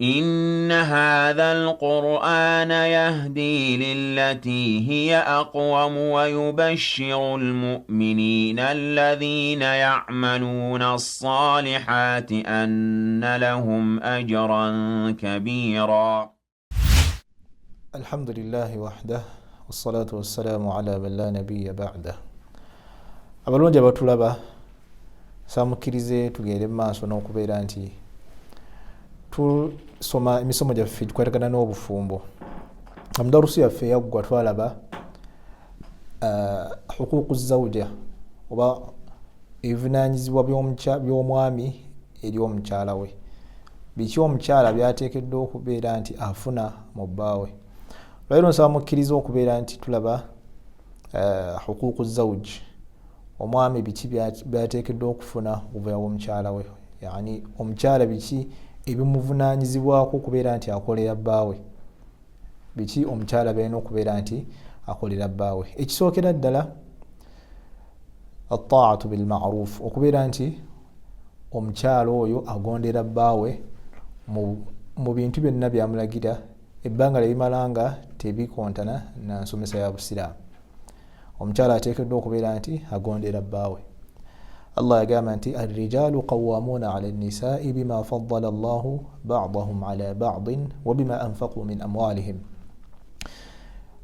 إن هذا القرآن يهدي للتي هي أقوم ويبشر المؤمنين الذين يعملون الصالحات أن لهم أجرا كبيرا. الحمد لله وحده والصلاة والسلام على من لا نبي بعده. Abalungi abatulaba, samukkirize tugende mu maaso n'okubeera nti tusoma emisomo gyaffe gikwatagana n'obufumbo. Mudarusu yaffe yaggwa twalaba huququ zauja, oba ebivunanyizibwa by'omwami eri omukyala we, biki omukyala byateekeddwa okubeera nti afuna mu bbaawe. Lwaliro nsaba mukkiriza okubeera nti tulaba huququ zauji, omwami biki byateekeddwa okufuna okuva omukyala we, yani omukyala biki ebimuvunanyizibwako okubeera nti akolera bbaawe, biki omukyala byalina okubeera nti akolera bbaawe. Ekisookera ddala, ataatu bilmaruf, okubeera nti omukyala oyo agondera bbaawe mu bintu byonna byamulagira, ebbanga lyebimala nga tebikontana na nsomesa ya busiraamu. Omukyala ateekeddwa okubeera nti agondera bbaawe. Allah yagamba nti arrijalu qawamuna ala nisai bima faddala Allahu badahum ala badin wabima anfaqu min amwalihim.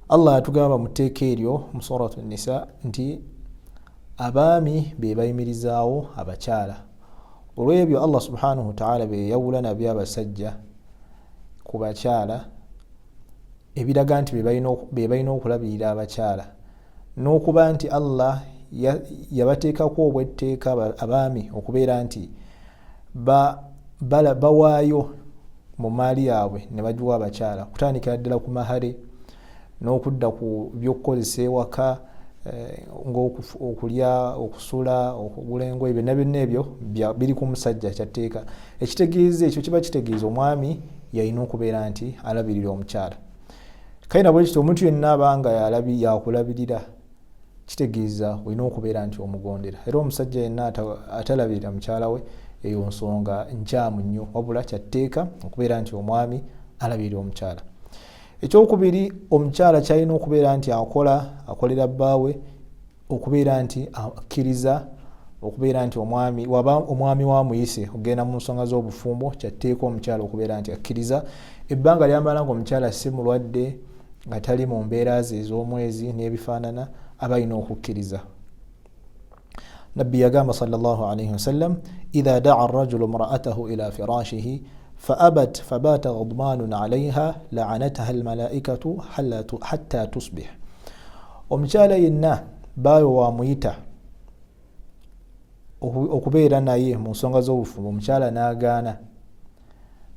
Allah yatugamba mu tteeka eryo mu Suratu Nisa nti abaami be bayimirizaawo abakyala olw'ebyo Allah subhanahu wataala beyawula nabyo abasajja ku bakyala, ebiraga nti be balina okulabirira abakyala, n'okuba nti Allah yabateekako obwetteeka abaami okubeera nti bawaayo mu maali yaabwe ne bagiwa abakyala, kutandikira ddala ku mahare n'okudda ku byokukozesa ewaka, ngaokulya, okusula, okugula engoye, byonna byonna ebyo biri ku musajja kyatteeka. Ekitegeeza ekyo kiba kitegeeza omwami yalina okubeera nti alabirira omukyala. Kale nabwekityo omuntu yenna abanga yakulabirira, kitegeeza olina okubeera nti omugondera. Era omusajja yenna atalabirira mukyala we, eyo nsonga nkyamu nnyo, wabula kyatteeka okubeera nti omwami alabirira omukyala. Ekyokubiri, omukyala kyalina okubeera nti akola, akolera bbaawe, okubeera nti akkiriza okubeera nti omwami waba omwami wamuyise okugenda mu nsonga z'obufumbo, kyatteeka omukyala okubeera nti akkiriza ebbanga lyamala nga omukyala si mulwadde, nga tali mu mbeera ze ez'omwezi n'ebifaanana, aba alina okukkiriza. Nabbi yagamba sallallahu alaihi wasallam, idha daa rajulu mraatahu ila firashihi faabat fabata ghadmanun alaiha laanataha almalaikatu hatta tusbih. Omukyala yenna baawe wamuyita okubeera naye mu nsonga z'obufumbo, omukyala n'agaana,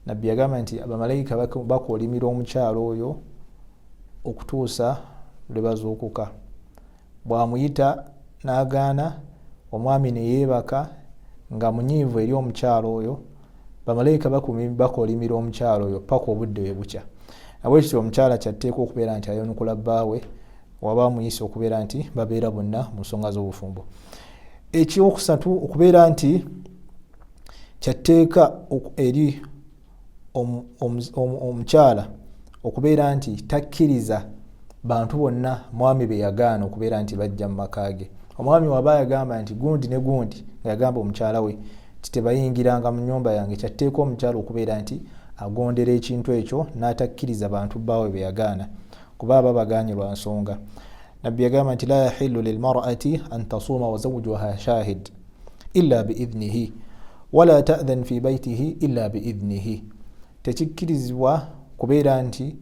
nabbi yagamba nti abamalayika bakolimira omukyala oyo okutuusa lwe bazuukuka. Bwamuyita n'agaana, omwami neyeebaka nga munyiivu eri omukyala oyo, bamalayika bakolimira omukyala oyo paka obudde bwe bukya. Nabwekityo omukyala kyatteeka okubeera nti ayanukula bbaawe waba amuyise okubeera nti babeera bonna mu nsonga z'obufumbo. Ekyokusatu, okubeera nti kyatteeka eri omukyala okubeera nti takkiriza bantu bonna mwami be yagaana okubeera nti bajja mu maka ge. Omwami waba yagamba nti gundi ne gundi, nga yagamba omukyala we nti tebayingiranga mu nyumba yange, kyatteeka omukyala okubeera nti agondera ekintu ekyo n'atakkiriza bantu bbaawe be yagaana, kuba aba bagaanye lwa nsonga. Nabbi yagamba nti la yahillu lilmarati an tasuuma wa zawjuha shahid illa biidhnihi wala tadhan fi baitihi illa biidhnihi. Tekikkirizibwa kubeera nti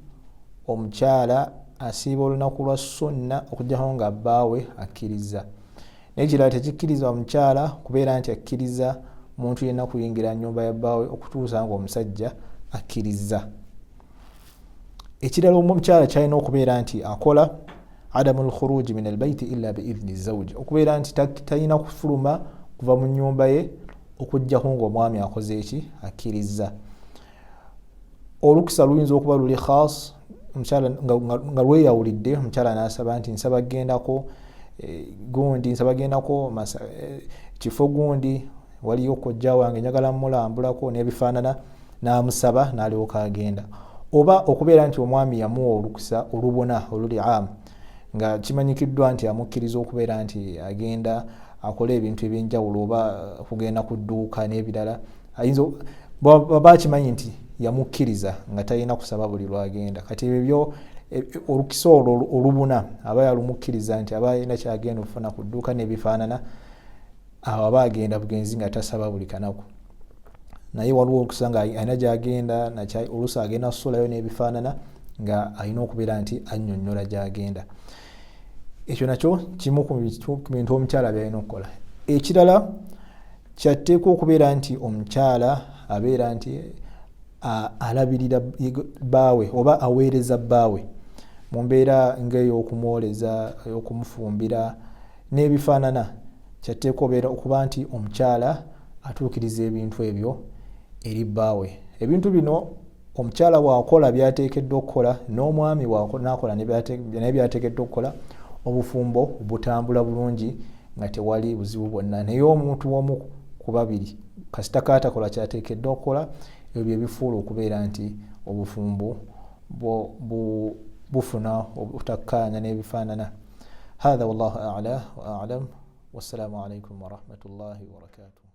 omukyala asiiba olunaku lwa sunna okujjako nga bbaawe akkiriza. Naye kirala, tekikkirizibwa mukyala kubeera nti akkiriza muntu yenna kuyingira nyumba ya bbaawe okutuusa nga omusajja akkiriza. Ekirala omukyala kyalina okubeera nti akola, adamu lkhuruji min albaiti illa biidhni zauji, okubeera nti talina kufuluma kuva mu nyumba ye okujjako nga omwami akoze eki, akkiriza. Olukusa luyinza okuba luli khas, omukyala nga lweyawulidde, omukyala nasaba nti nsaba gendako gundi, nsaba gendako kifo gundi, waliyo kojja wange njagala mulambulako n'ebifaanana. N'amusaba n'alyoka agenda, oba okubeera nti omwami yamuwa olukusa olubona oluli amu, nga kimanyikiddwa nti amukkiriza okubeera nti agenda akole ebintu ebyenjawulo, oba kugenda ku dduuka n'ebirala. Ayinza baba akimanyi nti yamukkiriza nga talina kusaba buli lwagenda. Kati ebyo olukisa olwo olubuna aba yalumukkiriza nti aba alina kyagenda okufuna ku dduuka n'ebifaanana awo, aba agenda bugenzi nga tasaba buli kanaku. Naye waliwo olukusa nga alina gyagenda, oluusi agenda kusulayo n'ebifaanana, nga alina okubeera nti annyonnyola gyagenda. Ekyo nakyo kimu ku bintu omukyala byalina okukola. Ekirala, kyatteekwa okubeera nti omukyala abeera nti alabirira bbaawe oba aweereza bbaawe mu mbeera ng'ey'okumwoleza, ey'okumufumbira n'ebifaanana. Kyatteekwa obeera okuba nti omukyala atuukiriza ebintu ebyo eri bbaawe. Ebintu bino omukyala bw'akola byateekeddwa okukola, n'omwami nakola naye byateekeddwa okukola, obufumbo butambula bulungi nga tewali buzibu bwonna. Naye omuntu omu ku babiri kasita kaatakola kyateekeddwa okukola, ebyo byebifuula okubeera nti obufumbo bufuna obutakkaanya n'ebifaanana. Hatha, wallahu ala wa alam. Wassalamu alaikum warahmatullahi wabarakatuh.